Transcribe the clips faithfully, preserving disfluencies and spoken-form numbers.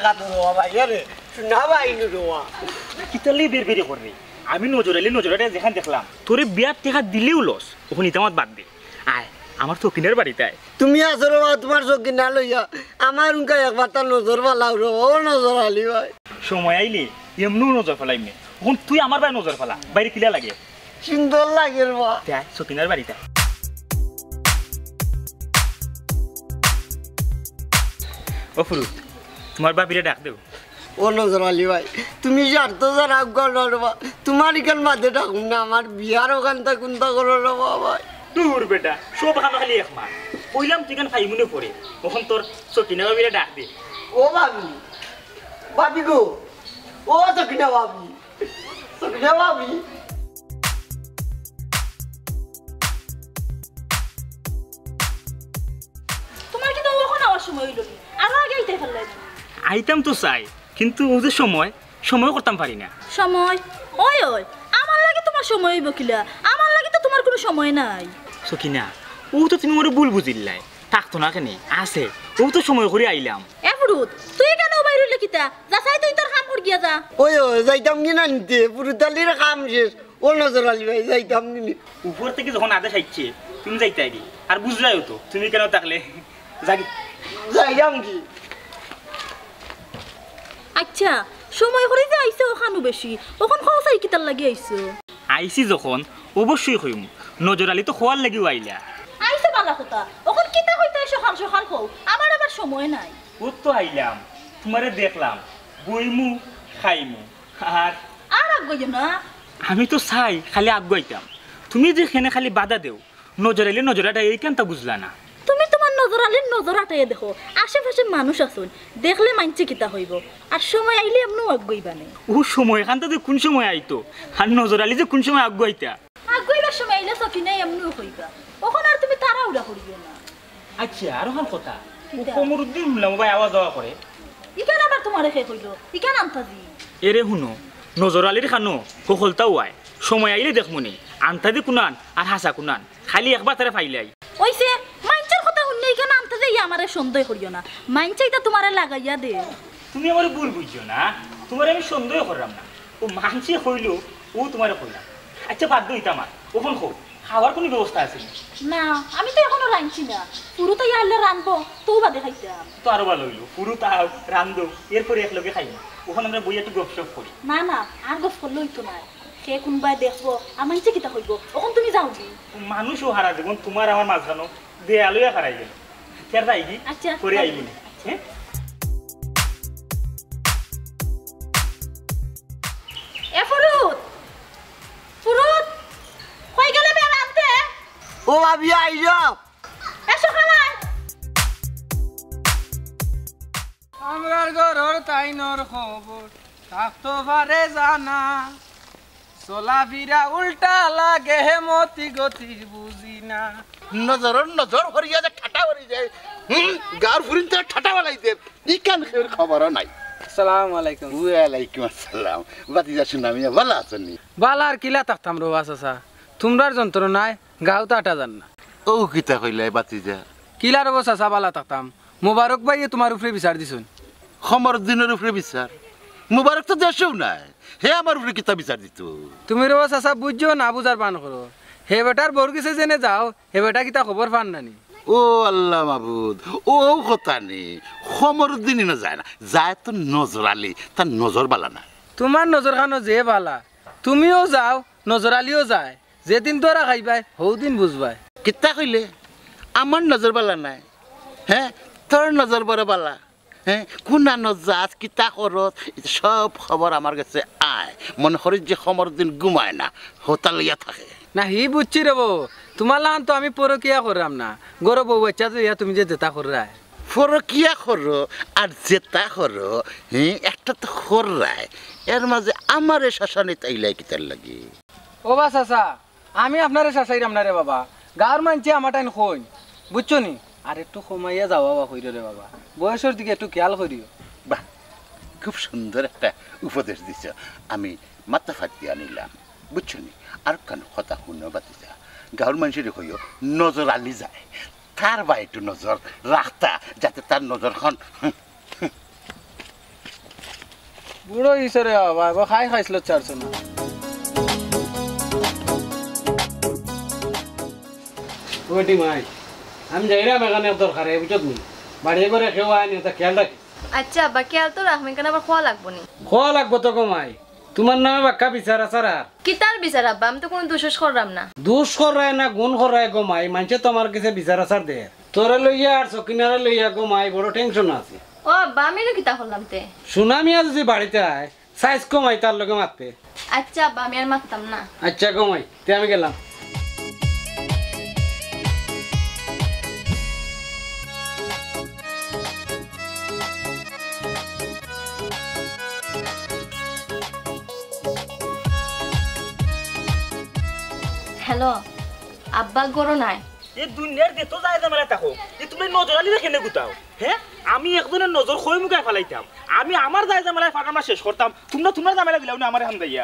কাদু রোয়া ভাই, আরে, শোনা ভাই নু রোয়া। কিতার লাগি বেরবেরি কররে? আমি নজর আলি, নজর আটায় যেখান দেখলাম, তোরে বিয়ার টেকা দিলেও লস, অখন ইতা মাত বাদ দে। আয়, আমার সকিনার বাড়িত আয়। তুমি আছো রে বাবা, তুমার সকিনা লইয়া, আমার উনকা একবার তার নজর ফালাও রে বাবা, ও নজর আলি ভাই। সময় আইলে এমনেউ নজর ফালাইমু নে। অখন তুই আমার বায় নজর ফালা, বাইরে কিলা লাগে? সুন্দর লাগে রে বাবা। তে আয়, সকিনার বাড়িত আয়। ও ফুরুত, তুমার ভাবিরে ডাক দেও। ও নজর আলি ভাই, তুমি স্বার্থ ছাড়া আগুয়াও না রে বাবা। তুমার ইখান বাদে ডাকুম না, আমার বিয়ার অখানতা কুন্তা করো রে বাবা ভাই। দূর বেটা, সব কানো খালি এক মাত। কইলাম তুই ইখান পাইমু নে পরে। অখন তোর সকিনা ভাবিরে ডাক দে। ও ভাবি, ভাবি গো, ও সকিনা ভাবি, সকিনা ভাবি। তুমার কিতা অখন আওয়ার সময় অইলো নি? আরো আগে আইতায় পারলায় না। আইতাম তো চাই, কিন্তু অউ যে সময়, সময় করতাম পারি না। সময়? ওই, ওই, আমার লাগি তুমার সময় অইবো কিলা? আমার লাগি তো তুমার কুনু সময় নাই। সকিনা, অউ তো তুমি মোরে ভুল বুঝিলায়। থাকতো না কেনে? আছে। অউ তো সময় করি আইলাম। এ ফুরুত, তুই কেনে বাইর অইলে কিতা? যা চাই তুই তোর কাম কর গিয়া যা। ওই, ওই, যাইতাম কি না নিতে? ফুরুত আলির কাম শেষ। ও নজর আলি ভাই, যাইতাম কি নি? উপর থাকি যখন আদেশ আইছে, তুমি যাইতায় কি? আর বুঝলায়ও তো, তুমি কেনে থাকলে? যাগি। যাইতাম কি? আচ্ছা, সময় করি যে আইছো অখানউ বেশি, অখন কও চাই কিতার লাগি আইছো? আইছি যখন, অবশ্যই কইমু। নজর আলি তো কওয়ার লাগিউ আইলা। আইছো ভালা কথা, অখন কিতা কইতায় সকাল সকাল কও, আমার আবার সময় নাই। অউ তো আইলাম, তুমারে দেখলাম, বইমু, খাইমু, আর আর আগুয়াইও না। আমি তো চাই খালি আগুয়াইতাম, তুমি যে কেনে খালি বাধা দেও, নজর আলি নজর আটায়, ইখানতা বুঝলা না। তুমি তুমার নজর আলির নজর আটাইয়া দেখো, আশেপাশে মানুষ আছইন, দেখলে মাইনষে কিতা কইবো, আর সময় আইলে এমনেউ আগুয়াইবা নে। অউ সময়খানতা যে কুন সময় আইতো, আর নজর আলি যে কুন সময় আগুয়াইতা। আগুয়াইবার সময় আইলে সকিনায় এমনেউ কইবা, অখন আর তুমি তাড়াহুড়া করিও না। আচ্ছা, আর অখান কথা, কিতা? কমরুদ্দিন হুনলাম অউ বায় আওয়া যাওয়া করে। ইখান আবার তুমারে কে কইলো? ইখান আন্তাজি। এরে হুনো, নজর আলির কানো হকলতাউ আয়, সময় আইলে দেখমু নে, আন্তাজি কুনান আর হাছা কুনান। খালি একবার তারে পাইলাই। অইছে, মাইনষর কথা হুনিয়া ইখান আন্তাজে ইয়া আমারে সন্দেহ করিও না। মাইনষে ইতা তুমারে লাগাইয়া দে। তুমি আমারে ভুল বুঝিও না, তুমারে আমি সন্দেহ কররাম না। অউ মাইনষে কইলো, অউ তুমারে কইলাম। আচ্ছা, বাদ দেও ইতা মাত। অখন কও, খাওয়ার কুনু ব্যবস্থা আছে নি? না, আমি তো অখনো রানছি না। ফুরুত আইয়া আইলে রানবো, তউ বাদে খাইতাম। তো আরো ভালা অইলো, ফুরুত আউক, রানদো, এরপরে একলগে খাইমু। অখন আমরা বইয়া একটু গপসপ করি। না, না, আর গপ করলে অইতো নায়। কে কুনবায় দেখবো, আর মাইনষে কিতা কইবো? অখন তুমি যাওগি। মানুষও হারা জীবন তুমার আমার মাঝখানো দেয়াল অইয়া খাড়াই গেল। কে যাইগি? আচ্ছা, পরে আইবো নে। আচ্ছা। হ্যাঁ? এ ফুরুত, ফুরুত, কই গেলে বে রানতে? ও ভাবি, আইও। এসো খালাই। আমরার ঘরর তাইনর খবর থাকতো পারে জানা, চলাফিরা উল্টা লাগে হে মতি গতি বুঝি না। নজরর নজর হরিয়া যে ঠাটা হরি যায়, হুম, গাঁওর ফুরিন্তরে ঠাটা বালাই দে, ইখান কেউর খবরও নাই। আসসালামু আলাইকুম। ওয়ালাইকুম আসসালাম। ভাতিজা সুনামিয়া, ভালা আছো নি? ভালা আর কিলা থাকতাম রে বা চাচা, তুমরার যন্ত্রণায় গাঁওত আটা যার না। ও কিতা কইলায় ভাতিজা? কিলা রে বা চাচা ভালা থাকতাম, মোবারক ভাইয়ে তুমার উপরে বিচার দিছইন। কমরুদ্দিনর উপরে বিচার? মোবারক তো দেশেও নাই, হে আমার উপরে কিতা বিচার দিতো? তুমি রে বা চাচা বুঝছো না, বুঝার বান করো। হে বেটার বউর গেছে যেনে যাও, হে বেটা কিতা খবর পার না নি? ও আল্লাহ মাবুদ, ও কথা নি, কমরুদ্দিনই না যায় না, যায় তো নজর আলী, তার নজর বালা না। তুমার নজর খানো যে বালা, তুমিও যাও, নজর আলীও যায়। যেদিন ধরা খাইবায়, হউদিন বুঝবায়। কিতা কইলে? আমার নজর বালা নায়? হ্যাঁ, তোর নজর বড় বালা। হ্যাঁ, কুনানো যাস, কিতা করস, ইতা সব খবর আমার গেছে আয়। মনে করিস যে কমরুদ্দিন ঘুমায় না, হতা লইয়া থাকে। না, হি বুঝছি রে বা, তুমার লাখান তো আমি পরকিয়া কররাম না। ঘরো বউ বাচ্চা লইয়া তুমি যে যেতা কররায়। পরকিয়া করো আর যেতা করো, হ্যাঁ, একটা তো কররায়। এর মাঝে আমারে শাসানি তাইলাই কিতার লাগি? ও বা চাচা, আমি আপনারে শাসাইরাম না রে বাবা, গাঁওর মাইনষে আমার টাইন কইন, বুঝছো নি? আর একটু কমাইয়া যাওয়া বা কইরো রে বাবা, বয়সর দিকে একটু খেয়াল করিও। বাহ, খুব সুন্দর একটা উপদেশ দিছো, আমি মাথা ফাটিয়া নিলাম, বুঝছো নি? আর কেন কথা হুনো ভাতিজা, গাঁওর মাইনষরে কইও নজর আলী যায়, তার বায় একটু নজর রাখতা, যাতে তার নজর খান। হুম, হুম। বুড়া অইছে রে বাবা, এবার খাই খাইছিল চারশো না। ওটি মাই, আমি যাইরাম এখান এক দরকারে, বুঝছত নি? বাড়ি ঘরে কেউ আয় নি, ওটা খেয়াল রাখি। আচ্ছা আব্বা, খেয়াল তো রাখমু, কেনে আবার কওয়া লাগবো নি? কওয়া লাগবো তো গো মাই, তুমার নামে বাক্কা বিচার আছার আর। কিতার বিচার আব্বা? আমি তো কুনু দুষ কররাম না। দুষ কররায় না, গুণ কররায় গো মাই, মানষে তো আমার গেছে বিচার আছার দের। তোরে লইয়া আর সকিনারে লইয়া গো মাই বড় tension আছে। ও আব্বা, আমি ইনো কিতা করলাম তে? সুনা মিয়া যদি বাড়িত আয়, সাইজ কমাই তার লগে মাতবে। আচ্ছা আব্বা, আমি আর মাততাম না। আচ্ছা গো মাই, তে আমি গেলাম। হ্যালো, আব্বা ঘরো নাই। এ দুনিয়ার যত যায় ঝামেলা থাকো, এ তুমরা নজর আলীরে কেনে গুতাও? হে, আমি একজনর নজর কই মুখায় ফালাইতাম? আমি আমার যায় ঝামেলায় ফাটানা শেষ করতাম, তুমরা তুমরার ঝামেলা দিলাও না আমারে হান্দাইয়া।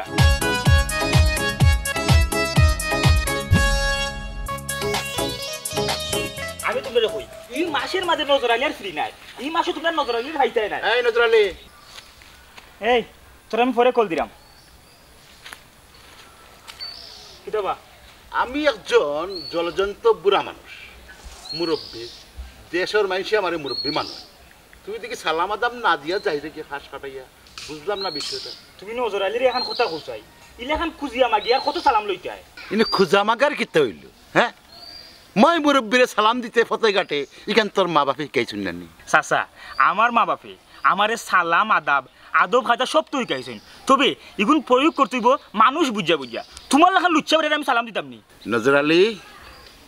আমি তুমরারে কই, ই মাসর মাঝে নজর আলী আর free নায়, ই মাসো তুমরা নজর আলীরে পাইতায় নায়। এই নজর আলী। এই, তোরে আমি পরে call দিরাম। কিতা বা? আমি একজন জলজন্ত বুড়া মানুষ, মুরব্বি, দেশর মানষে আমারে মুরব্বি মানে। তুই দেখি সালাম আদাব না দিয়া যাইরে গি খাস কাটাইয়া, বুঝলাম না বিষয়টা। তুমি নজর আলীরে এখান কথা কইছাই, ইলাখান খুজিয়া মাগিয়া আর কত সালাম লইতায়? ইনো খুজা মাগার কিতা অইলো, হে? মই মুরব্বিরে সালাম দিতে পথে ঘাটে, ইখান তোর মা বাপে হিকাইছইন না নি? চাচা, আমার মা বাপে আমারে সালাম, আদাব, আদব কায়দা সব তো হিকাইছইন। তবে ইগুন প্রয়োগ করতে অইবো মানুষ বুঝিয়া বুঝিয়া। তুমার লাখান লুচ্চা বেটারে আমি সালাম দিতাম নি। নজর আলী,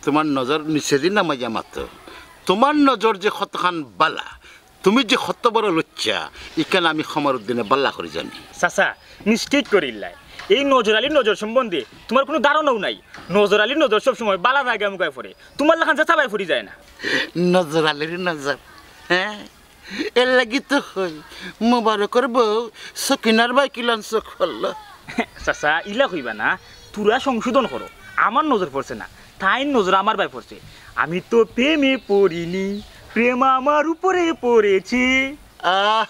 তুমার নজর নিচেদি নামাইয়া মাতো। তুমার নজর যে কতখান বালা, তুমি যে কত বড় লুচ্চা, ইখান আমি কমরুদ্দিনে বালা করি জানি। চাচা, mistake করিল্লায়। এই নজর আলীর নজর সম্বন্ধে তুমার কুনু ধারণাও নাই। নজর আলীর নজর সব সময় বালা জাগা মুখায় পড়ে, তুমার লাখান যেতা বায় পড়ি যায় না। নজর আলীর নজর, হে? এরলাগি তো কই, মোবারকর বউ সকিনার বায় কিলান চোখ পড়লো। চাচা, ইলা কইবা না, থুড়া সংশোধন করো। আমার নজর পড়ছে না, তাইর নজর আমার বায় পড়ছে। আমি তো প্রেমে পড়িনি, প্রেম আমার উপরে পড়েছে। আহ,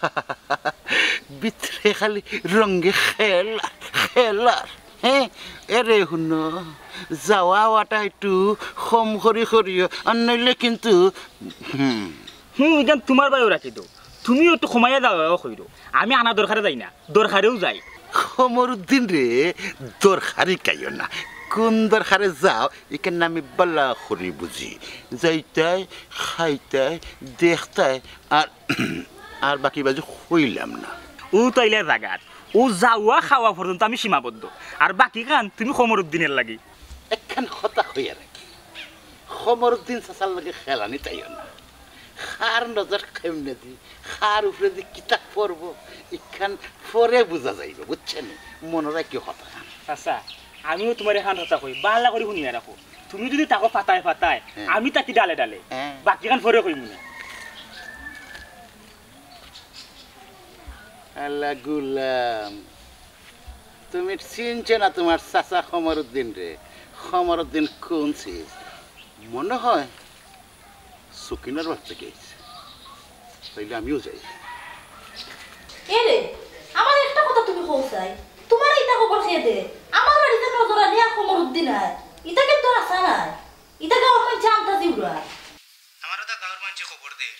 ভিতরে খালি রঙে খেলা, খেলা। হে, এরে হুনো, যাওয়া আওয়াটা একটু কম করি করিও, আর নইলে কিন্তু, হুম। হুম, ইখান তুমার বায়ও রাখি দেও। তুমিও একটু কমাইয়া যাওয়া আওয়া করিও। আমি আনা দরকারে যাই না, দরকারেও যাই। কমরুদ্দিনরে দরকার হিকাইও না। কুন দরকারে যাও, ইখান আমি বালা করি বুঝি। যাইতায়, খাইতায়, দেখতায়, আর, আর বাকি বাজু কইলাম না। অউ তাইলে জাগাত, অউ যাওয়া খাওয়া পর্যন্ত আমি সীমাবদ্ধ। আর বাকিখান তুমি কমরুদ্দিনর লাগি। একখান কথা কইয়া রাখি, কমরুদ্দিন চাচার লগে খেলানি তাইও না। কার নজর কেমনেদি, কার উপরেদি কিতা পড়বো, ইখান পরে বুঝা যাইবো, বুঝছো নি? মনো রাখিও কথাখান। চাচা, আমিও তুমারে এখান কথা কই, বালা করি হুনিয়া রাখো। তুমি যদি থাকো ফাতায় ফাতায়, হে। আমি থাকি ডালে ডালে। হে। বাকিখান পরে কইমুনে। আল্লা গুলাম, তুমি চিনছো না তুমার চাচা কমরুদ্দিনরে? কমরুদ্দিন কুন চিজ? মনো অয় সকিনার বাড়ি থাকি আইছে। তাইলে আমিও যাই। এরে, আমারে একটা কথা তুমি কও চাই, তুমারে ইতা খবর কে দে? আমার বাড়িত নজর আলী আর কমরুদ্দিন আয়, ইতা কিন্তু হাছা নায়। ইতা গাঁওর মানষে আন্তাজি উড়ায়। আমারে তো গাঁওর মানষে খবর দের,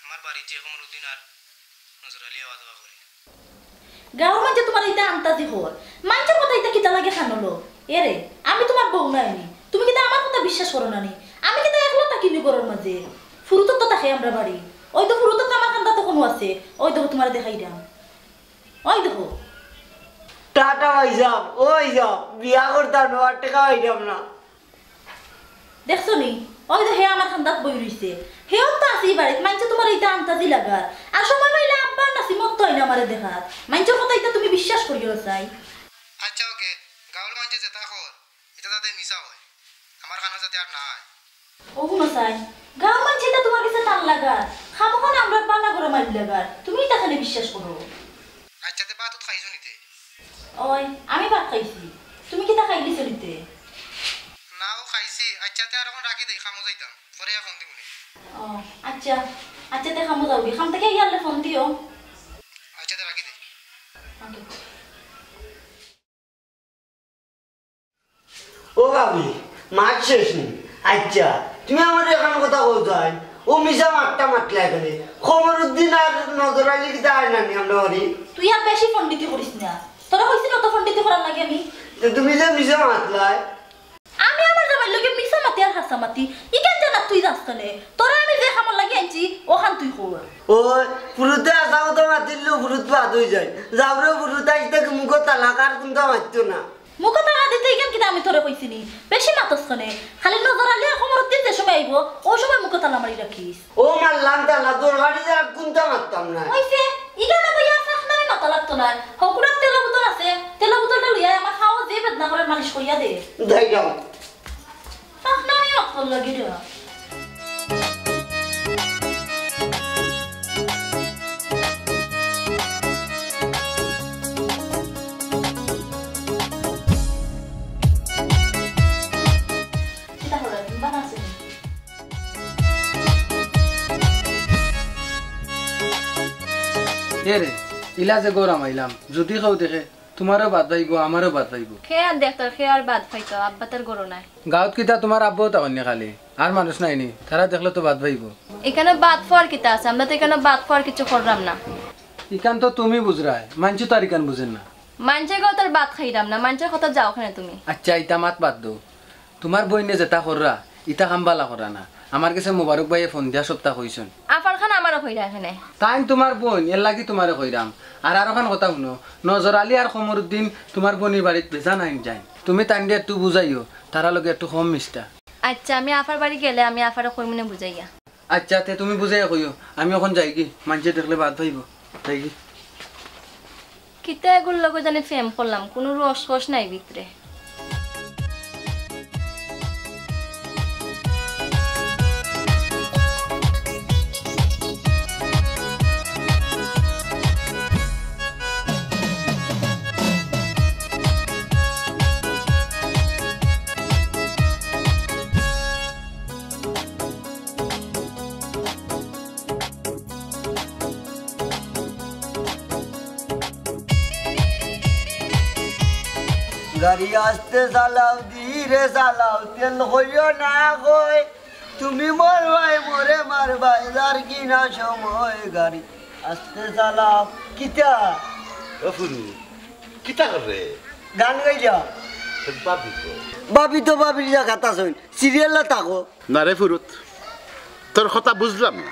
আমার বাড়িত যে কমরুদ্দিন আর নজর আলী আওয়া যাওয়া করে। গাঁওর মানষে তুমারে ইতা আন্তাজি কয়, মানষর কথা ইতা কিতা লাগি কানো লও? এরে, আমি তুমার বউ নায় নি, তুমি কিতা আমার কথা বিশ্বাস করো না নি? আমি কিতা একলা থাকি নি ঘরর মাঝে? ফুরুতও তো থাকে আমরার বাড়ি। অউ তো ফুরুতও তো আমার কান্দাত অখনো আছে, অউ দেখো তুমারে দেখাইরাম, অউ দেখো। টাটা ভাইসাব, ও ভাইসাব, বিয়া করতাম না, আর টেকা পাইতাম না। দেখছো নি? অউ যে হে আমার কান্দাত বই রইছে। হেও তো আছে ই বাড়িত, মানষে তুমারে ইতা আন্তাজি লাগার। আর সময় পাইলে আব্বা আর নাসিমও তো আইন আমারে দেখার। মানষর কথা ইতা তুমি বিশ্বাস করিও না চাই। আচ্ছা, ওকে, গাঁওর মানষে যেতা কর, ইতা যাতে মিছা অয়, আমার কানো যাতে আর না আয়। ও হুনো চাই, গাঁওর মানষে ইতা তুমার গেছে তার লাগার, খামোখা না আমরার বালা ঘরো মাইর লাগার, তুমি ইতা কেনে বিশ্বাস করো? আচ্ছা, তে ভাত উত খাইছো নি তে? ওই, আমি ভাত খাইছি। তুমি কিতা খাইলিছো নি তে? না, ও খাইছি। আচ্ছা, তে আর অখন রাখি দেই, কামো যাইতাম। পরে আ ফোন দিমুনে। ও, আচ্ছা। আচ্ছা, তে কামো যাওগি। কাম থাকি আইয়া আরলে ফোন দিও। আচ্ছা, তে রাখি দেই। ভাবি, মাত শেষ নি? আচ্ছা, তুমি আমারে অখন কথা কও যাই, ও মিছা মাতটা মাতলা কেনে? কমরুদ্দিন আর নজর আলী কিতা আয় না নি আমরার বাড়ি? তুই আর বেশি পণ্ডিতি করিস না। তোরে কইছি না অত পণ্ডিতি করার লাগি আমি। তে তুমি যে মিছা মাতলায়। আমি আমার জামাইর লগে মিছা মাতি আর হাছা মাতি, ইখান জানাত তুই যাস কেনে? তোরে আমি যে কামর লাগি আনছি, অখান তুই কর। ও, ফুরুতে হাছা কথা মাতিলে ফুরুত বাদ অই যায়। যাও রে ফুরুত, আইজ থাকি মুখো তালাক, আর কুন্তা মাতিও না। মুখো তালাক দিতে ইখান কিতা আমি তোরে কইছি নি? বেশি মাতস কেনে? খালি নজর আলী আর কমরুদ্দিন যে সময় আইবো, অউ সময় মুখো তালা মারি রাখিস। ও মারলাম তালা, দরকারি ছাড়া কুন্তা মাততাম না। অইছে, ইখানো বইয়া ফাঁক নামে মাতা লাগতো নায়। হকুরাত তেলর বোতল আছে, তেলর বোতলটা লইয়া আমার খাওয়া যে বেদনা করে মালিশ করিয়া দে। যাই যাও। ফাঁক নামে মাতবার লাগি রে। কিতা করো, বালা আছো নি? এ রে, ইলা যে গরম আইলাম, যুদি কেউ দেখে, তুমারেও বাদ পাইবো, আমারেও বাদ পাইবো। কে আর দেখতো, কে আর বাদ পাইতো, আব্বা তার গরু নাই। গাঁওত কিতা তুমার আব্বাও তা অন্য খালি, আর মানুষ নাই নি, তারা দেখলে তো বাদ পাইবো। ইখানো বাদ পাওয়ার কিতা আছে, আমরা তো ইখানো বাদ পাওয়ার কিছু করলাম না। ইখান তো তুমি বুঝরায়, মানষে তো আর ইখান বুঝের না। মানষে কেউ তোর বাদ খাইরাম না, মানষের কথা যাও কেনে তুমি। আচ্ছা, ইতা মাত বাদ দেও। তুমার বইনে যেতা কররা, ইতা কাম বালা কররা না। আমার গেছে মোবারক ভাইয়ে ফোন দিয়া সবতা কইছইন। আফার খান আমারও কইরা এখানে। তাইন তুমার বইন, এর লাগি তুমারে কইরাম। আর আরোখান কথা হুনো, নজর আলী আর কমরুদ্দিন তুমার বইনর বাড়িত বেজান আইন যাইন। তুমি তাইনরে একটু বুঝাইও, তারার লগে একটু কম মিশতা। আচ্ছা, আমি আফার বাড়ি গেলে আমি আফারে কইমুনে বুঝাইয়া। আচ্ছা, তে তুমি বুঝাইয়া কইও, আমি অখন যাইগি, মানষে দেখলে বাদ পাইবো, যাইগি। কিতা এগুর লগে জানি প্রেম করলাম, কুনু রস কস নাই ভিতরে। গাড়ি আস্তে চালাও, ধীরে চালাও, তেল কইও না কই। তুমি মরবায়, মোরে মারবায়, যার কি না সময়। গাড়ি আস্তে চালাও। কিতা? ও ফুরু, কিতা করে? গান গাইলাম। তোর ভাবি কই? ভাবি তো ভাবির জাগাত আছইন, সিরিয়ালো থাকো। না রে ফুরুত, তোর কথা বুঝলাম না।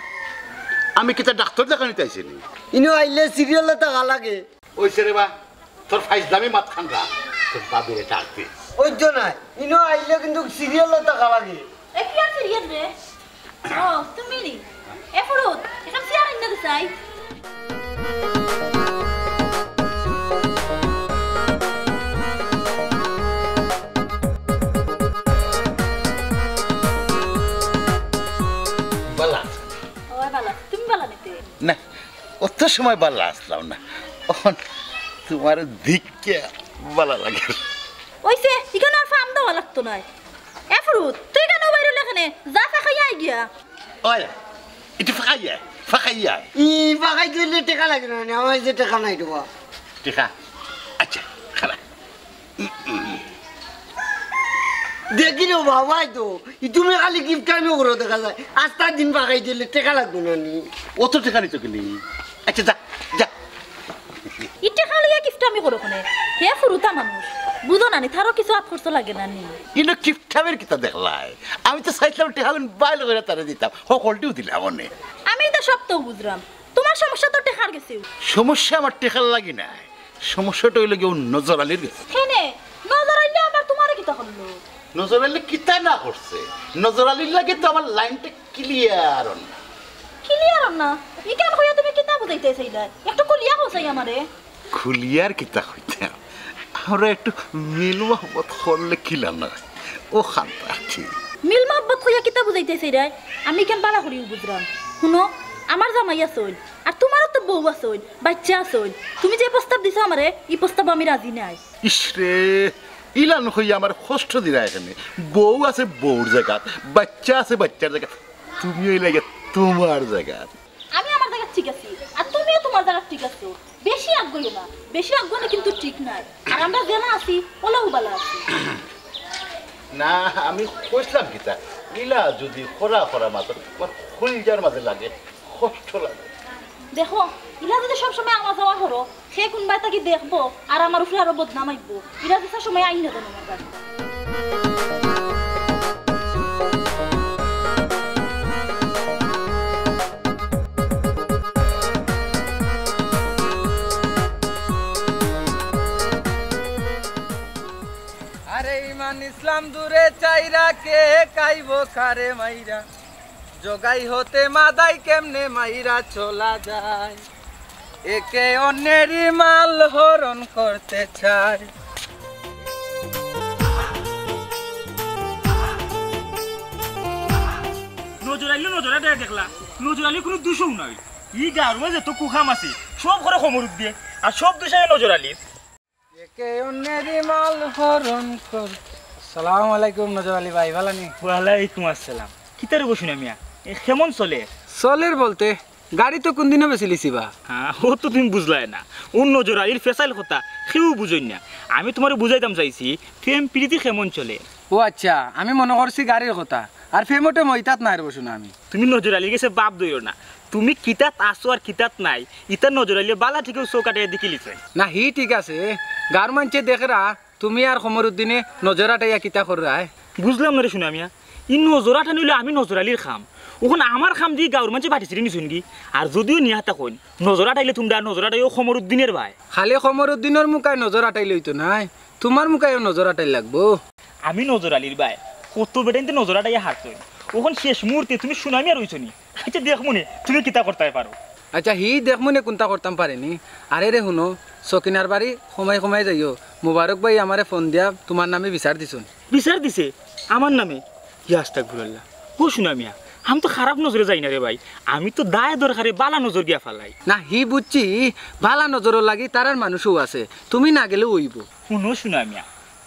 আমি কিতা ডাক্তার দেখানিত আইছি নি? ইনো আইলে সিরিয়ালো থাকা লাগে। অইছে রে বা, তোর ফাইজলামি মাত খান রাখ, তোর ভাবিরে ডাক দে। অইতো নায়, ইনো আইলে কিন্তু সিরিয়ালো থাকা লাগে। এ কি আর সিরিয়াল রে? ও, তুমি নি? এ ফুরুত, এখান চেয়ার আইনা দে চাই। বালা। ও, বালা। তুমি বালা নিতে? না, অত সময় বালা আছলাম না। অখন তুমারে দেখিয়া বালা লাগে। অইছে, ইখানো আর ফাম দেওয়া লাগতো নায়। এ ফুরুত, তুই কেনে বাইরে লেখানে? যা ফাঁকাইয়া আই গিয়া। ওই, ইটা ফাঁকাইয়া, ফাঁকাইয়া। ই ফাঁকাই দিলে টেকা লাগে না, আমার যে টেকা নাই রে বা। টেকা? আচ্ছা, খাড়া। দেখি রে বাবা, এই তো, ই তুমি খালি গিফট আমি করো দেখা যায়। আস্তা দিন ফাঁকাই দিলে টেকা লাগবো না নি? অত টেকা নিতো কিনি? আচ্ছা, যা, যা। ই টেকা লইয়া গিফট আমি করো কেনে? হে ফুরুতা মানুষ, বুঝো না নি, তারও কিছু আত খরচ লাগে না নি? ইনো গিফট আমের কিতা দেখলায়? আমি তো চাইছিলাম টেকাগুন বাইর করিয়া তারে দিতাম, হকলটিউ দিলাম অনে। আমি ইতা সবতাউ বুঝরাম, তুমার সমস্যা তো টেকার গেছেউ। সমস্যা আমার টেকার লাগি নায়, সমস্যাটা অইলো গিয়া অউ নজর আলীর গেছে। কেনে? নজর আলী আবার তুমারে কিতা করলো? নজর আলী কিতা না করছে? নজর আলীর লাগি তো আমার লাইনটা ক্লিয়ার না। ক্লিয়ার না? ইখান কইয়া তুমি কিতা বুঝাইতায় চাইলায়? একটু খুলিয়া কও চাই আমারে। খুলিয়া আর কিতা কইতাম? আমরা একটু মিল মহব্বত করলে কিলা না অয়? অখানতা আর কি। মিল মহব্বত কইয়া কিতা বুঝাইতায় চাইরায়? আমি ইখান বালা করিউ বুঝরাম। হুনো, আমার জামাই আছইন, আর তুমারও তো বউ আছইন, বাইচ্চা আছইন। তুমি যে প্রস্তাব দিছো আমারে, ই প্রস্তাব আমি রাজি নায়। ইস রে, ইলান কইয়া আমারে কষ্ট দিরায় কেনে। বউ আছে বউর জাগাত, বাইচ্চা আছে বাইচ্চার জাগাত, তুমি অইলায় গিয়া তুমার জাগাত। আমি আমার জাগাত ঠিক আছি, আর তুমিও তুমার জাগাত ঠিক আছো। বেশি আগুয়াইও না, বেশি আগুয়ানি কিন্তু ঠিক নায়। আর আমরা যেলা আছি, অলাউ বালা আছি। না, আমি কইছিলাম কিতা, ইলা যদি খরা খরা মাতো, আমার কলিজার মাঝে লাগে, কষ্ট লাগে। দেখো, ইলা যদি সবসময় আওয়া যাওয়া করো, হে কুনবায় থাকি দেখবো, আর আমার উপরে আরো বদনাম আইবো। ইলা যদি সময় আইন না দেন আমার বাড়ি। আরে ইমান ইসলাম দূরে চাইরা, কে কাইবো কারে মাইরা, জগাই হতে মাদাই কেমনে মাইরা চলা যায়, একে অন্যেরই মাল হরণ করতে চায়। নজর আইলে নজর আটাইয়া দেখলা, নজর আলীর কুনু দুষও নাই। ই গাউর মাঝে যত কুকাম আছে, সব করে কমরুদ্দিনে, আর সব দুষ আয় নজর আলীর। একে অন্যেরই মাল হরণ কর। সালাম আলাইকুম নজর আলী ভাই, ভালা নি? ওয়ালাইকুম আসসালাম। কিতা রে গো সুনা মিয়া, এ কেমন চলের? চলের বলতে, গাড়ি তো কুনদিনও বেচিলিছি বা। হ্যাঁ, ও তো তুমি বুঝলায় না। ও নজর আলীর ফেসাইল কথা কেউ বুঝইন না। আমি তুমারে বুঝাইতাম চাইছি, প্রেম প্রীতি কেমন চলে? ও আচ্ছা, আমি মনো করছি গাড়ির কথা। আর প্রেমো টেমো ইতাত নাই রে গো সুনা আমি। তুমি নজর আলীর গেছে বাপ ধইরো না। তুমি কিতাত আছো আর কিতাত নাই, ইতা নজর আলীয়ে ভালা ঠিকউ চউখ আটাইয়া দেখিলিছে। না, হি ঠিক আছে। গাউর মানষে দেখরা, তুমি আর কমরুদ্দিনে নজর আটাইয়া কিতা কররায়? বুঝলাম না রে সুনা মিয়া, ই নজর আটানি অইলে আমি নজর আলীর কাম। অখন আমার কাম দি গাউর মানষে বাটি ছিড়ি নিছইন গি? আর যদিও নিয়া থাকইন, নজর আটাইলে তুমরা নজর আটাইও কমরুদ্দিনের বায়। খালি কমরুদ্দিনর মুখায় নজর আটাইলে অইতো নায়, তুমার মুখায়ও নজর আটাইল লাগবো। আমি নজর আলীর বায়, কত বেটাইন্তে নজর আটাইয়া হারছইন। অখন শেষ মুহূর্তে তুমি সুনা মিয়া রইছো নি? আচ্ছা, দেখমুনে তুমি কিতা করতায় পারো। আচ্ছা, হি দেখমুনে কুনতা করতাম পারি নি। আরে রে হুনো, সকিনার বাড়ি কমাই কমাই যাইও। মুবারক ভাই আমারে ফোন দিয়া তুমার নামে বিচার দিছইন। বিচার দিছে? আমার নামে? ইয়া আস্তাগফিরুল্লাহ। ও সুনা মিয়া, আমি তো খারাপ নজরে যাই না রে ভাই, আমি তো দায় দরকারে ভালা নজর গিয়া ফালাই। না, হি বুঝছি, ভালা নজরর লাগি তারার মানুষও আছে, তুমি না গেলেও অইবো। হুনো সুনা মিয়া,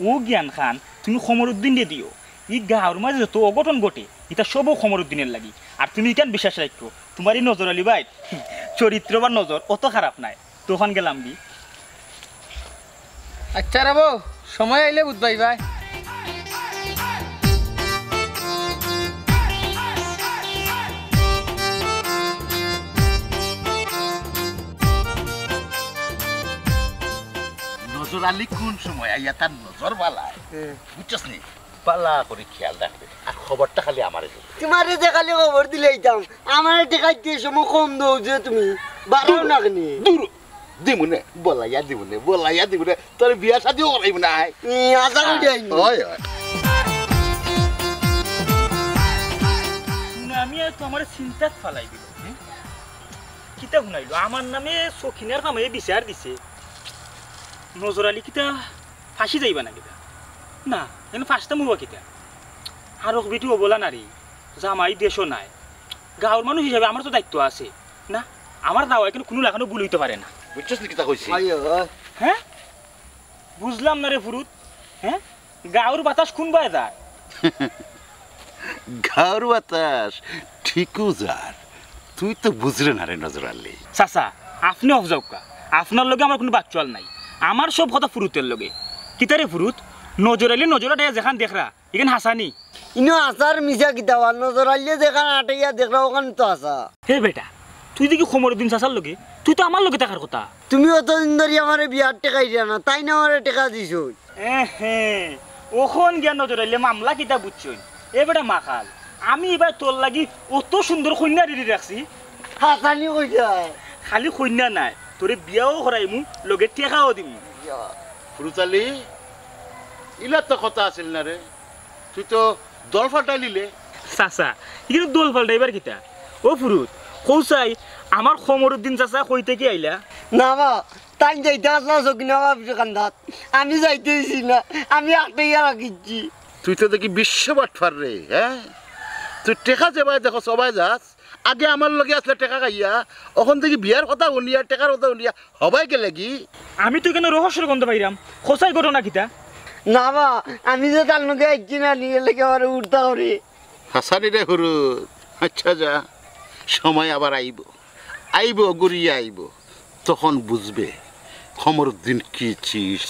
ও জ্ঞান খান তুমি কমরুদ্দিনরে দিও। ই গাউর মাঝে যত অঘটন ঘটে, ইতা সবউ কমরুদ্দিনের লাগি। আর তুমি ইখান বিশ্বাস রাখিও, তুমার ই নজর আলী ভাইর চরিত্র বা নজর অত খারাপ নায়। তখন গেলাম দি। আচ্ছা রে বউ, সময় আইলে বুঝবায় ভাই। নজর আলী কুন সময় আইয়া তার নজর বালায়, হুম। বুঝছস নি? বালা করি খেয়াল রাখবে, আর খবরটা খালি আমারে দিবে। তুমারে যে খালি খবর দিলাইতাম, আমারে টেকা দিতে সময় কম দেও যে তুমি, বাড়াও না কেনে? দূর, দিমুনে, বলাইয়া দিমুনে, বলাইয়া দিমুনে, তোর বিয়া শাদিও করাইমু না, আয়। ই, আশা করি আইনি। ওই, ওই। সুনা মিয়া তো আমারে চিন্তাত ফালাই দিল, হুম? কিতা হুনাইলো? আমার নামে সকিনার কামাইয়ে বিচার দিছে। নজর আলী কিতা ফাঁসি যাইবা না কিতা? না, এনে ফাঁসতাম অইবা কিতা? আরক বেটি অবলা নারী, জামাই দেশো নাই। গাউর মানুষ হিসাবে আমার তো দায়িত্ব আছে। না, আমার দাওয়ায় কিন্তু কুনু লাখানও ভুল অইতো পারে না। বুঝছস নি কিতা কইছি? আইয়ো। হ্যাঁ? বুঝলাম না রে ফুরুত। হ্যাঁ? গাউর বাতাস কুনবায় যার? গাউর বাতাস ঠিকউ যার। তুই তো বুঝরে না রে নজর আলী। চাচা, আপনে অফ যাউক্কা। আপনার লগে আমার কুনু বাকচুয়াল নাই। আমার সব কথা ফুরুতর লগে। কিতা রে ফুরুত? নজর আলী নজর আটাইয়া যেখান দেখরা, ইখান হাছা নি? ইনো হাছার মিছা কিতা বা? নজর আলীয়ে যেখান আটাইয়া দেখরা, অখান তো হাছা। হে বেটা, তুই দেখি কমরুদ্দিন চাচার লগে, তুই তো আমার লগে থাকার কথা। তুমি অতদিন ধরি আমারে বিয়ার টেকা দিরা না, তাইন আমারে টেকা দিছইন। এ হে, অখন গিয়া নজর আলীয়ে মামলা কিতা বুঝছইন? এ বেটা মাকাল, আমি ইবার তোর লাগি অত সুন্দর কইন্যা রেডি রাখছি। হাছানি কইতায়? খালি কইন্যা নায়, তোরে বিয়াও করাইমু, লগে টেকাও দিমু। ইয়া। ফুরুত আলী, ইলা তো কথা আছিল না রে, তুই তো দল পাল্টাইলিলে। চাচা, ইখানো দল পাল্টাইবার কিতা? ও ফুরুত, কও চাই, আমার কমরুদ্দিন চাচা কই থাকি আইলা? না বা, তাইন যাইতা আছলা সকিনা বাবির কান্দাত। আমি যাইতে দিছি না, আমি আটাইয়া রাখিছি। তুই তো দেখি বিশ্ব বাটপার রে, হ্যাঁ? তুই টেকা যেবায় দেখো সবাই যাস, আগে আমার লগে আছলা টেকা খাইয়া, অখন দেখি বিয়ার কথা হুনিয়া, টেকার কথা হুনিয়া, হবায় গেলে কি? আমি তো ইখানো রহস্যর গন্ধ পাইরাম। কও চাই ঘটনা কিতা? না বা, আমি যে তার লগে আইছি না, নিয়ে লেগে আমারে উঠতা করে। হাছানি রে হুরু, আচ্ছা যা, সময় আবার আইবো, আইবো, ঘুরিয়া আইবো, তখন বুঝবে কমরুদ্দিন কি চিজ।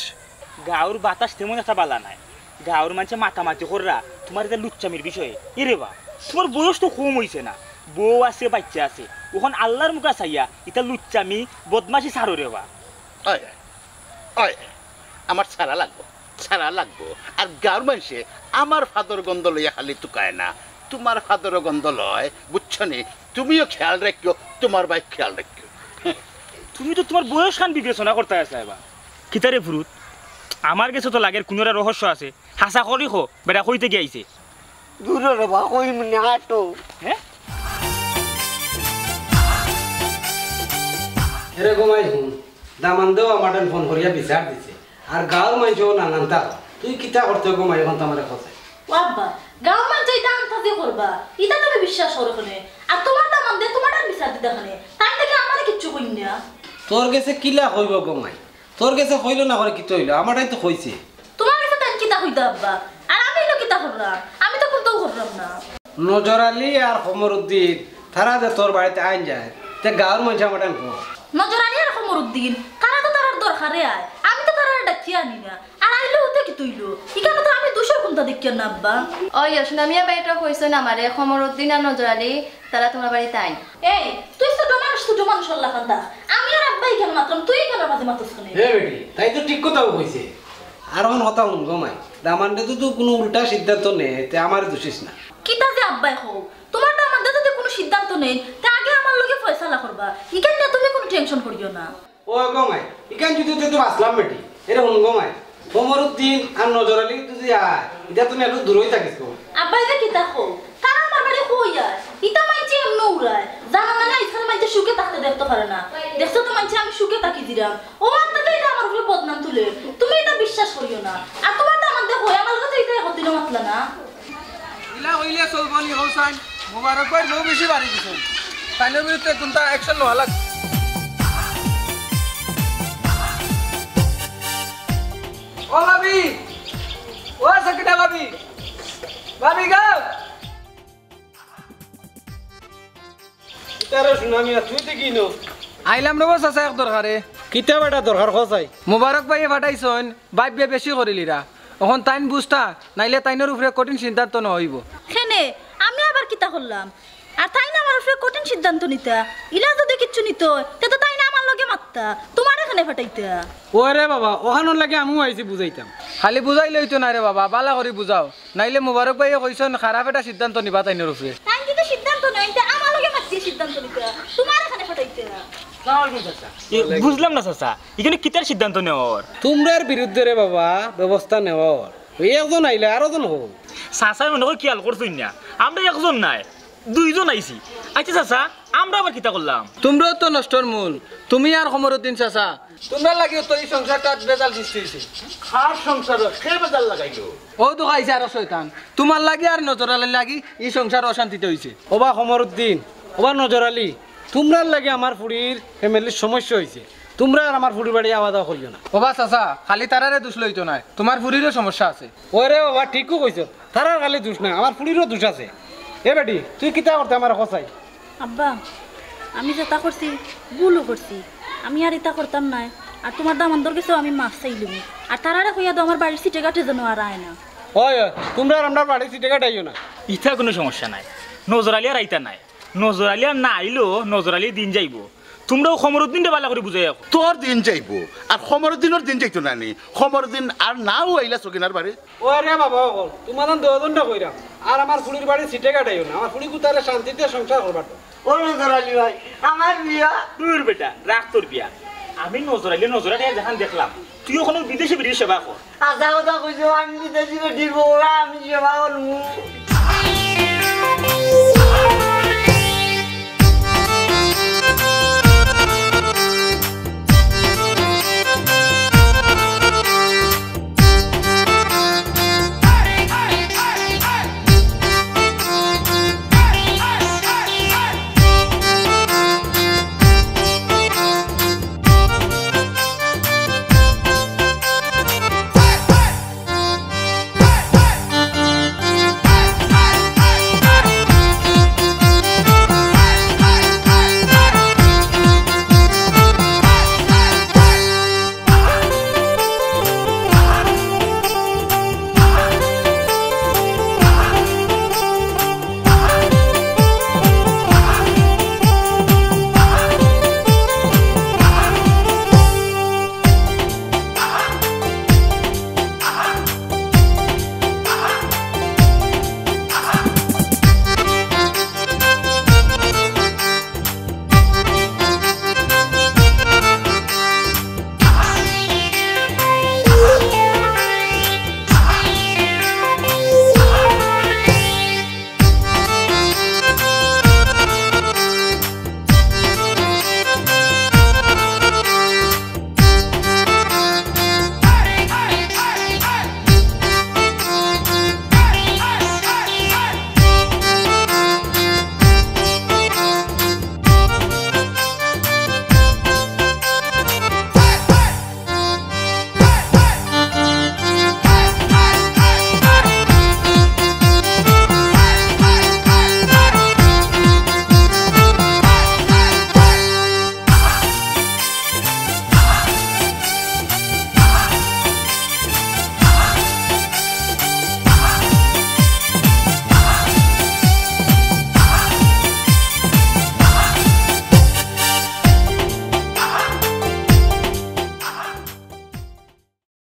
গাউর বাতাস তেমন একটা বালা নায়, গাঁওর মানষে মাতামাতি কররা তুমার ইতা লুচ্চামির বিষয়ে। এরে বা, তুমার বয়স তো কম অইছে না, বউ আছে, বাইচ্চা আছে, অখন আল্লার মুখা চাইয়া ইতা লুচ্চামি, বদমাশি ছাড়ো রে বা। অয়, অয়, আমার ছাড়া লাগবো, ছাড়া লাগবো। আর গাঁওর মানষে আমার ফাদর গন্ধ লইয়া খালি তুকায় না, তুমার ফাদর গন্ধ লয়, বুঝছো নি? তুমিও খেয়াল রাখিও, তুমার ভাই খেয়াল রাখিও। তুমি তো তুমার বয়স খান বিবেচনা করতায় আছো এবার। কিতারে ফুরুত, আমার গেছে তো লাগের কুনু একটা রহস্য আছে। হাছা করি কও, বেটা কই থাকি আইছে? দূর রে বা, কই মনে আটো। হ্যাঁ? এরে গমাই হুন, দামান্দেও আমার ফোন করিয়া বিচার দিছে। আর গাঁওর মানষেও নানান তার। তুই কিতা করতে গমাই অখন তো আমারে কও চাই? ও আব্বা, গাঁওর মানষে ইতা আন্তাজি করবা, ইতা তুমি বিশ্বাস করো কেনে? আর তুমার দামান্দে তুমার বিচার দিতা কেনে? তাইন দেখি আমারে কিচ্ছু কইন না। তোর গেছে কিলা কইবো গমাই? তোর গেছে কইলো না করে কিতা অইলো? আমারটাই তো কইছে। তুমার গেছে তাইন কিতা কইতা আব্বা? আর আমি ইনো কিতা করলাম? আমি তো কুন্তাউ করলাম না। নজর আলী আর কমরুদ্দিন, তারা যে তোর বাড়িত আইন যায়, তে গাঁওর মানষে আমারটাই কয়। নজর আলী আর কমরুদ্দিন, তারা তো তারার দরকারে আয়, আমি তো তারারে ডাকিয়া আনি না। আর আইলে অতে কিতা অইলো? ইখানো তো আমি দুষর কুন্তা দেখিয়ার না আব্বা। ওই অশনামিয়া বেটা কইছইন আমারে, কমরুদ্দিন আর নজর আলী তারা তুমার বাড়িত আইন। এই, তুই ছোট মানুষ, ছোট মানুষর লাখান থাক। আমি আর আব্বায় ইখান মাতরাম, তুই ইখানর মাঝে মাতস কেনে? হে বেটি, তাই তো ঠিক কথাউ কইছে। আর অখন কথা হুন গমাই, দামান্দে যুদি কুনু উল্টা সিদ্ধান্ত নেয়, তে আমারে দুষিস না। কিতা যে আব্বায় কও, তুমার দামান্দে যুদি কুনু সিদ্ধান্ত নেইন, তে আগে আমার লগে ফয়সালা করবা। ইখান নিয়া তুমি কুনু tension করিও না। ও গমাই, ইখান যুদি তে তো বাঁচলাম বেটি। এরে হুন গমাই, কমরুদ্দিন আর নজর আলী যুদি আয়, ইতা তুমি একটু দূরই থাকিস গো। আব্বায় যে কিতা কও, তারা আমার বাড়ি কই আয়? ইতা মানষে এমনে উড়ায়। জানো না, না, ইখান মানষে সুখে থাকতে দেখতে পারে না। দেখছো তো মানষে আমি সুখে থাকি দিরাম। ও আত্মা তো ইতা আমার উপরে বদনাম তুলে। তুমি ইতা বিশ্বাস করিও না। আর তুমার দামান্দে কই, আমার লগে তো ইতা একদিনও মাতলা না। ইলা কইলে চলবো নি হোসাইন? মোবারক ভাইর বউ বেশি বাড়ি দিছইন। তাইনর বিরুদ্ধে কুন্তা action লওয়া লাগবো। ও ভাবি, ও সকিনা ভাবি, ভাবি গো। ইতারে হুন না মিয়া, তুই তো কিনো? আইলাম রে বা চাচা এক দরকারে। কিতা বেটা দরকার কও চাই? মোবারক ভাইয়ে পাঠাইছইন, ভাবিয়ে বেশি করিলিরা। অখন তাইন বুঝতা, নাইলে তাইনর উপরে কঠিন সিদ্ধান্ত নেওয়া অইবো। কেনে, আমি আবার কিতা করলাম? আর তাইন আমার উপরে কঠিন সিদ্ধান্ত নিতা, ইলা যুদি কিচ্ছু নিতা, তে তো তাইন আমার লগে মাততা, তুমারে কেনে পাঠাইতা? ওরে বাবা, অখানর লাগি আমিও আইছি বুঝাইতাম। খালি বুঝাইলে অইতো নায় রে বাবা, ভালা করি বুঝাও। নাইলে মোবারক ভাইয়ে কইছইন খারাপ একটা সিদ্ধান্ত নিবা তাইনর উপরে। তাইন যুদি সিদ্ধান্ত নেইন, তে আমার লগে মাতিয়া সিদ্ধান্ত নিতা, তুমারে কেনে পাঠাইতা? এ, বুঝলাম না চাচা, ইখানো কিতার সিদ্ধান্ত নেওয়া অর? তুমরার বিরুদ্ধে রে বাবা ব্যবস্থা নেওয়া অর। ওই একজন আইলে আরো জন হউক। চাচায় মনে কয় খিয়াল করছইন না, আমরা একজন নায়, দুইজন আইছি। আইচ্ছা চাচা, আমরা আবার কিতা করলাম? তুমরাউ তো নষ্টর মূল, তুমি আর কমরুদ্দিন চাচা। তুমরার লাগিউ তো ই সংসারটাত বেজাল সৃষ্টি অইছে। কার সংসারো কে বেজাল লাগাইলো? অউ তো আইছে আরো শয়তান। তুমার লাগি আর নজর আলীর লাগি ই সংসার অশান্তিত অইছে। ওবা কমরুদ্দিন, ওবা নজর আলী, তুমরার লাগি আমার ফুড়ির familyর সমস্যা অইছে। তুমরা আর আমার ফুড়ির বাড়ি আওয়া যাওয়া করিও না। ওবা চাচা, খালি তারারে দুষ লইতো নায়, তুমার ফুড়িরও সমস্যা আছে। ওরে বাবা, ঠিকউ কইছো, তারার খালি দুষ না, আমার ফুড়িরও দুষ আছে। এ বেটি, তুই কিতা করতে আমারে কও চাই? আব্বা, আমি যেতা করছি, ভুলউ করছি। আমি আর ইতা করতাম নায়। আর তুমার দামান্দর গেছেও আমি মাফ চাইলিমু। আর তারারে কইয়া দেও, আমার বাড়ির সিটে ঘাটে যেন আর আয় না। অয়, অয়, তুমরা আর আমরার বাড়ির সিটে ঘাটে আইও না। ইতা কুনু সমস্যা নাই, নজর আলী আর আইতা নায়। নজর আলী আর না আইলেও নজর আলীর দিন যাইবো। তুমরাও কমরুদ্দিনরে ভালা করি বুঝাইয়া কও। তোর দিন যাইবো, আর কমরুদ্দিনর দিন যাইতো না নি? কমরুদ্দিন আর নাও আইলা সকিনার বাড়ি। ওরে বাবা অকল, তুমার দুইজনরে কইরাম, আর আমার ফুড়ির বাড়ি সিটে ঘাটে আইও না। আমার ফুড়ি কুতারে শান্তিতে সংসার করবার তো। ও নজর আলী ভাই, আমার বিয়া। দূর বেটা, রাখ তোর বিয়া। আমি নজর আলী, নজর আলী যেখান দেখলাম, তুই অখন বিদেশি বেটির সেবা কর। আচ্ছা কথা কইছো, আমি বিদেশি বেটির বউ, আমি সেবা করমু।